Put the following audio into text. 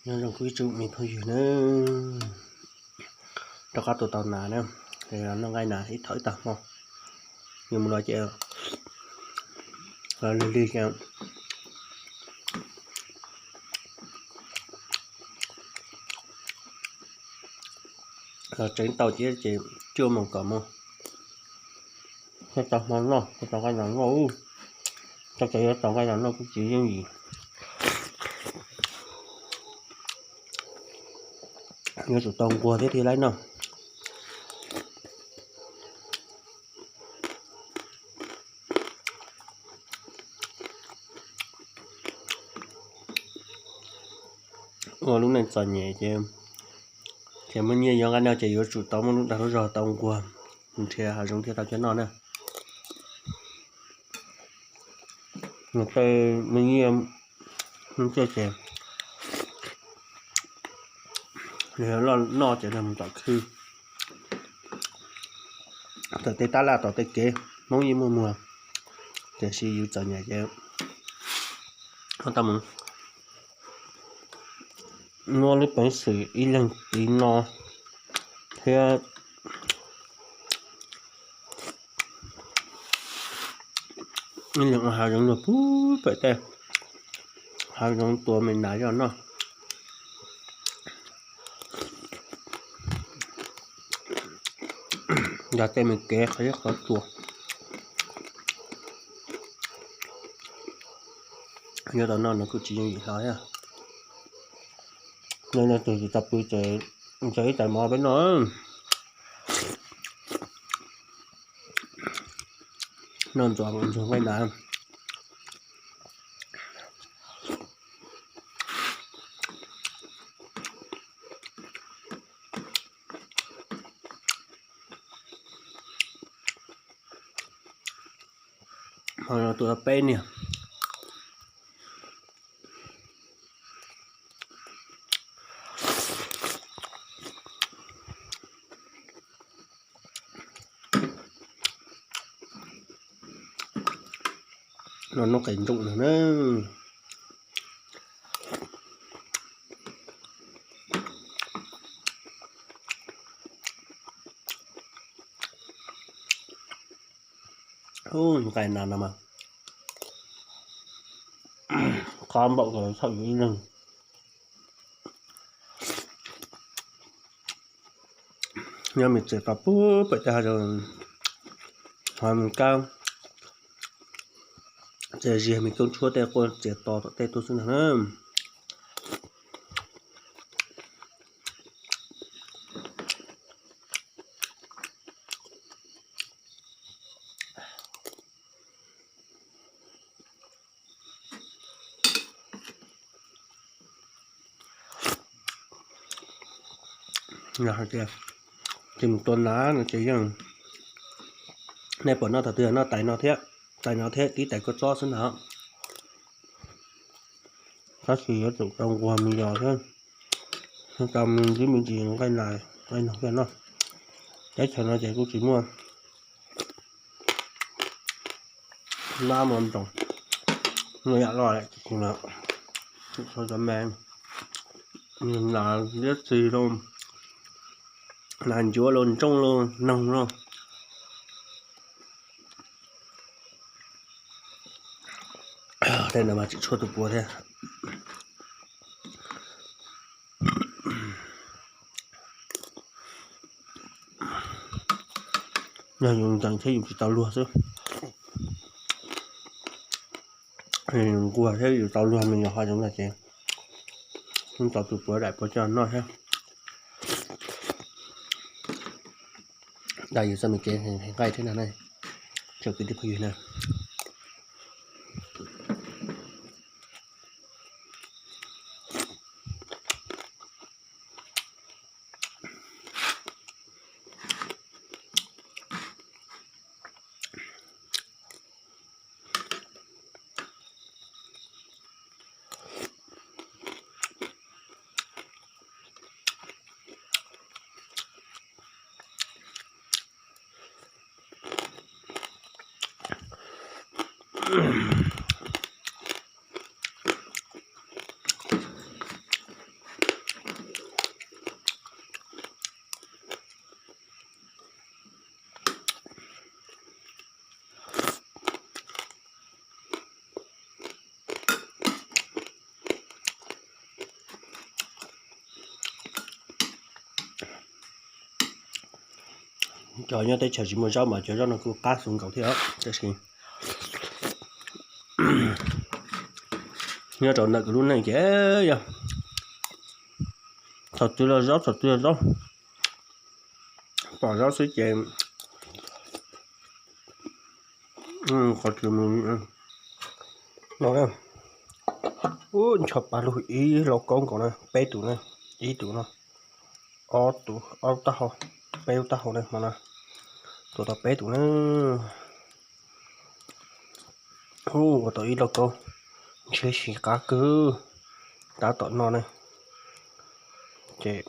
Nyob zoo kuv ib tsoom me phooj ywg na, rov qab tuaj tau nas na, noj nqaij nas ib thaum ib tag hmo. Yus mus no ces los lig lig ces los tseev tau ces, ces cuaj moos kaum moos thiaj tau hmo noj, thiaj tau nqaij nas noj. Tau cov yuav tau nqaij nas noj kuj tsis yooj yim. Yuav tsum tau nquag thiab thiaj laib noj. Ua lub neej txom nyem ces, ces muaj nyiaj yuav nqaij noj ces yuav tsum tau muaj lub dag lub zog tau nquag, nrhiav hav zoov thiaj tau coj noj na. Tej muaj nyiaj, muaj nyiaj ces nws loj noj ces nws mus tom khw, tom tej tab laj tom tej kev Hmoob yeej muaj muag, tiam sis yus txom nyem ces tau mus muab lub peev xwm ib leeg tiv no thiab ib leeg ua hav zoov luag pub pem tej hav zoov tua me nas zoj noj. Yog tej me kev qhov zeb qhov tsuas yuav tau noj no kuj tsis yooj yim hlo thiab. Noj no tus tsis tau pw ces ib tais mov peb noj. Noj ntxuav ntxuag nqaij nas. Hmo no tua tau peb niag. No noj qes ntsoom no na. Ub, nqaij nas no mas qab npaum ko thaum yus ib leeg nyob me tsev tau pub pem tej hav zoov, hav mus kab txias zias me koob tshuab tej quaj txias to tom tej tuaj xwb ntag na. Yog hais tias tsis mus tua nas no ces yeej, nej pom noj thaum twg noj tais no thiab, tais no thiab tib tais kua txob xwb ntag. Tab sis yuav tsum tau nquag me yos thiab, tau me ntsis me ntsis nqaij nas nqaij noog thiaj noj. Teb chaws no ces kuj tsis muaj mab muaj ntoos, muaj yam loj lawm, tsis tau me nas liab txig los, nas ncuav los, ntsooj los, noog los. Tej no mas tsis tshuav tus puav thiab. Yog yus nkees thiab yus tsis tau luag xwb. Yus nquag thiab yus tau luag me nyuam ho zoo no ces tau tus puav daim puav coj noj thiab. Dag yus txoj me kev nqaij thiab no na, tsoom kwv tij phooj ywg na. Cov nyob teb chaws tsis muaj zaub mas cov zaub no kuj qab xwb nkaus thiab os, tab sis nyob rau ntawm kuv lub neej ces yog thaum twg los zaub, thaum twg los zaub, pom zaub xwb ces qhov twg mus no. Ub, ncho pa lug ib lauj kaub nkaus na, peb tus na, ib tus no, ob tus, ob lub taub hau, peb lub taub hau na, hmo no tua tau peb tus na. Ub, ua tau ib lauj kaub, ntshe siv qab kawg, tab tom no na, ces